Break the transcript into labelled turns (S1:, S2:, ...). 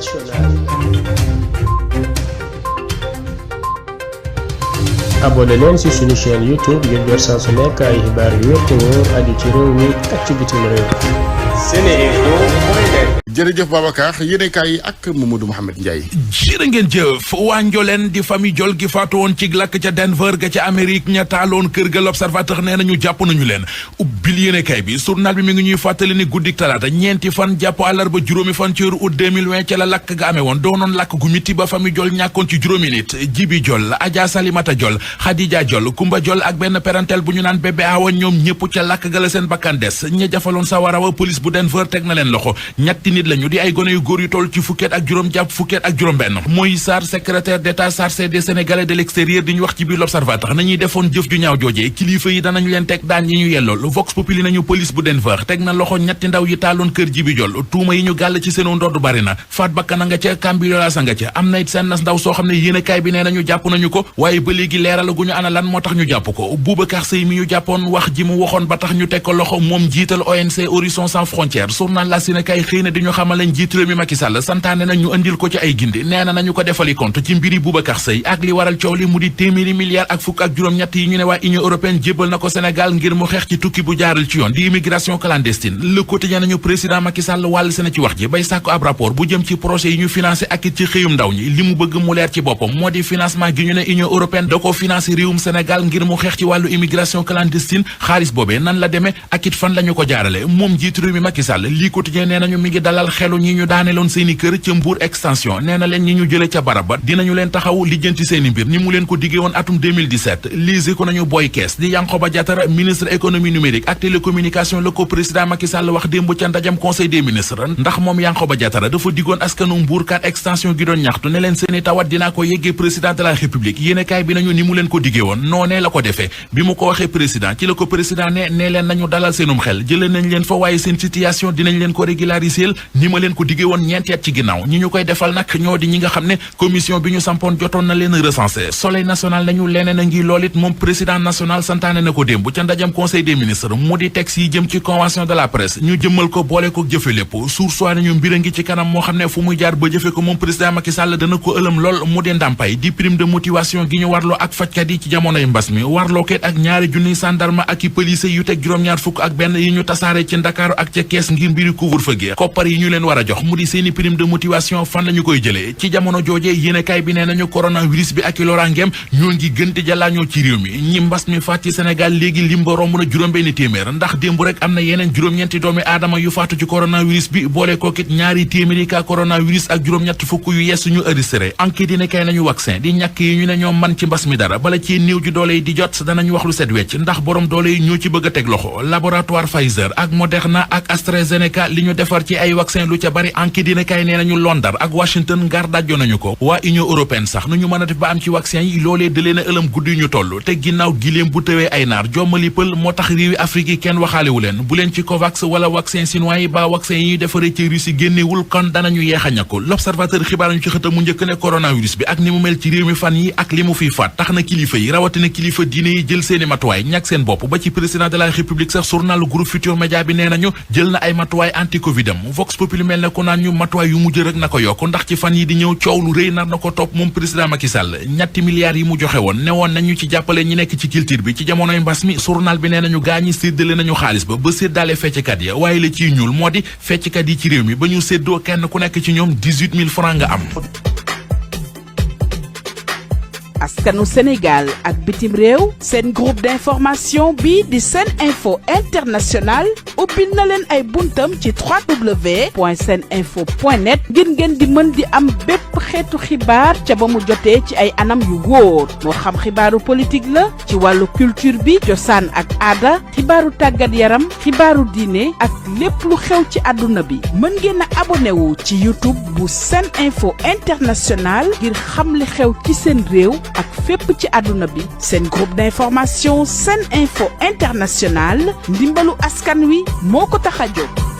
S1: internationale. abonné leen ci suñu chaîne YouTube ngir jot saa su nekk ay xibaar yu wér te wóor aju ci réew mi ak ci bitim réew.
S2: jërëjëf Babacar yéenekaay yi ak Mamadou Mouhamed Ndiaye.
S3: jërë ngeen jëf waa Njoleen di famille Jol gi faatu woon ci lakk ca Denver ga ca Amérique ña taaloon kër ga L'Observateur nee nañu jàpp nañu leen ubbil yéenekaay bi journal bi mi ngi ñuy fàttali ni guddik talaata ñeenti fan jàpp àllarba juróomi fan ci weeru août 2020 ca la lakk ga amee woon doonoon lakk gu miti ba famille Jol ñàkkoon ci juróomi nit Jibi Jol Adja Salimata Jol Khadija Jol Kumba Jol ak benn parentel bu ñu naan bébé Awa ñoom ñëpp ca lakk ga la seen bakkan des ña jafaloon sawara wa police bu Denver teg na leen loxo ñetti nit lañu di ay gone yu góor yu toll ci fukkeet ak juróom jàpp fukkeet ak juróom benn Moïse Sarr secrétaire d'état chargé des Sénégalais de l'extérieur di ñu wax ci biir L'Observateur nañuy defoon jëf ju ñaaw joojee kilifa yi danañu leen teg daan yi ñu yellool Vox Populi nañu police bu Denver teg na loxo ñetti ndaw yi taaloon kër Jibi Jol tuuma yi ñu gàll ci seenu ndodd bari na faat bakkan a nga ca cambriolage nga ca am na it seen nas ndaw soo xam ne yéenekaay bi nee nañu jàpp nañu ko waaye ba léegi leeralaguñu ana lan moo tax ñu jàpp ko Boubacar Seye mi ñu jàppoon wax ji mu waxoon ba tax ñu teg ko loxo moom jiital ONG Horizon Sans Frontières journal La Sénégal xëy na di ñu xamal leen jiit réew mi Macky Sall santaane na ñu andil ko ci ay gindi nee na nañu ko defali compte ci mbiri Boubacar Seye ak li waral coow li mu di téeméeri milliards ak fukk ak juróom-ñett yi ñu ne waa Union européenne jébbal na ko Sénégal ngir mu xeex ci tukki bu jaaral ci yoon di immigration clandestine Le Quotidien nañu président Macky Sall wàll seen ci wax ji bay sàkku ab rapport bu jëm ci projet yi ñu financé ak it ci xëyum ndaw ñi li mu bëgg mu leer ci boppam moo di financement gi ñu ne Union européenne da ko financé réewum Sénégal ngir mu xeex ci wàllu immigration clandestine xaalis boobee nan la demee ak it fan la ñu ko jaarale moom jiitu réew mi Macky Sall lii Quotidien nee nañu mi ngi dalal xelu ñi ñu daaneloon seeni kër ca Mbour extension nee na leen ñi ñu jële ca barab ba dinañu leen taxaw lijjanti seeni mbir ni mu leen ko diggee woon atum 2017 lise ko nañu Boy Kees di Yankhoba Diattara ministre économie numérique ak télécommunication la ko président Macky Sall wax démb ca ndajam conseil des ministres ndax moom Yankhoba Diattara dafa diggoon askanu Mbour 4 extension gi doon ñaxtu ne leen seeni tawat dinaa ko yeggee président de la république yéenekaay bi nañu ni mu leen ko diggee woon noonee la ko defee bi mu ko waxee président ci la ko président ne leen nañu dalal seenum xel jëlee nañ leen fa waaye seen situation dinañ leen ko régulariser ni ma leen ko diggee woon ñeenti at ci ginnaaw ñi ñu koy defal nag ñoo di ñi nga xam ne commission bi ñu sampoon jotoon na leen recensé Soleil national nañu leneen a ngi lool it moom président national santaane na ko démb ca ndajam conseil des ministres mu di texte yi jëm ci convention de la presse ñu jëmmal ko boole ko jëfe lépp sursoi nañu mbir a ngi ci kanam moo xam ne fu muy jaar ba jëfe ko moom président Macky Sall dana ko ëlëm lool mu di ndàmpaay di prime de motivation gi ñu warloo ak fajkat yi ci jamonoy mbas mi warloo ket ak ñaari junniy sandarma ak i police yu teg juróom-ñaar fukk ak benn yi ñu tasaare ci Ndakaaru ak ca Kees ngir mbiri couvre-feu gi koppar yi ñu leen war a jox mu di seeni prime de motivation fan lañu koy jëlee ci jamono joojee yéenekaay bi nee nañu coronavirus bi ak i loraangeem ñoo ngi gën di jàllaañoo ci réew mi ñi mbas mi faat ci Sénégal léegi lim ba romb na juróom-benn téeméer ndax démb rek am na yeneen juróom-ñeenti doomi aadama yu faatu ci coronavirus bi boole kookit ñaari téeméeri ka coronavirus ak juróom-ñett fukk yu yees ñu enregistré enquête dina kay nañu vaccin di ñàkk yi ñu ne ñoom man ci mbas mi dara bala ci néew ji doole yi di jot danañu wax lu set wecc ndax borom doole yi ñoo ci bëgg a teg loxo laboratoire Pfizer ak Moderna ak AstraZeneca li ñu defar ci ay vaccin lu ca bari enquête dina kay nee nañu Londres ak Washington ngar dajjo nañu ko waa Union européenne sax nu ñu mën a def ba am ci vaccin yi loolee dalee na ëlëm guddi ñu toll te ginnaaw giléem bu tëwee ay naar jommali pël moo tax réewi Afrique yi kenn waxaalewu leen bu leen ci Covax wala vaccin chinois yi ba vaccin yi ñuy defaree ci Russie génnewul kon danañu yeex a ñàkku L'Observateur xibaar ñu ci xëtam mu njëkk ne coronavirus bi ak ni mu mel ci réew mi fan yi ak li mu fiy faat tax na kilifa yi rawatina kilifa diine yi jël seeni matuwaay ñàkk seen bopp ba ci président de la république sax journal groupe Futurs Médias bi nee nañu jël na ay matuwaay anti covidam Vox Populi mel ne ko naan ñu matuwaay yu mu jël rek na ko yokk ndax ci fan yi di ñëw coow lu rëy nar na ko topp moom président Macky Sall ñetti milliards yi mu joxe woon ne woon nañu ci jàppale ñi nekk ci culture bi ci jamonoy mbas mi journal bi nee nañu gaañi séddale nañu xaalis ba séddaale fecckat ya waaye la ciy ñuul moo di fecckat yi ci réew mi ba ñu séddoo kenn ku nekk ci ñoom 18 000 francs nga am.
S4: askanu Sénégal ak bitim réew seen groupe d'information bi di Sen Info International ubbil na leen ay buntam ci www.seninfo.net ngir ngeen di mën di am bépp xeetu xibaar ca ba mu jotee ci ay anam yu wóor moo xam xibaaru politique la ci wàllu culture bi cosaan ak aada xibaaru tàggat yaram xibaaru diine ak lépp lu xew ci àdduna bi mën ngeen a abonné wu ci YouTube bu Sen Info International ngir xam li xew ci seen réew ak fépp ci àdduna bi seen groupe d'information Sen Info International ndimbalu askan wi moo ko tax a jóg.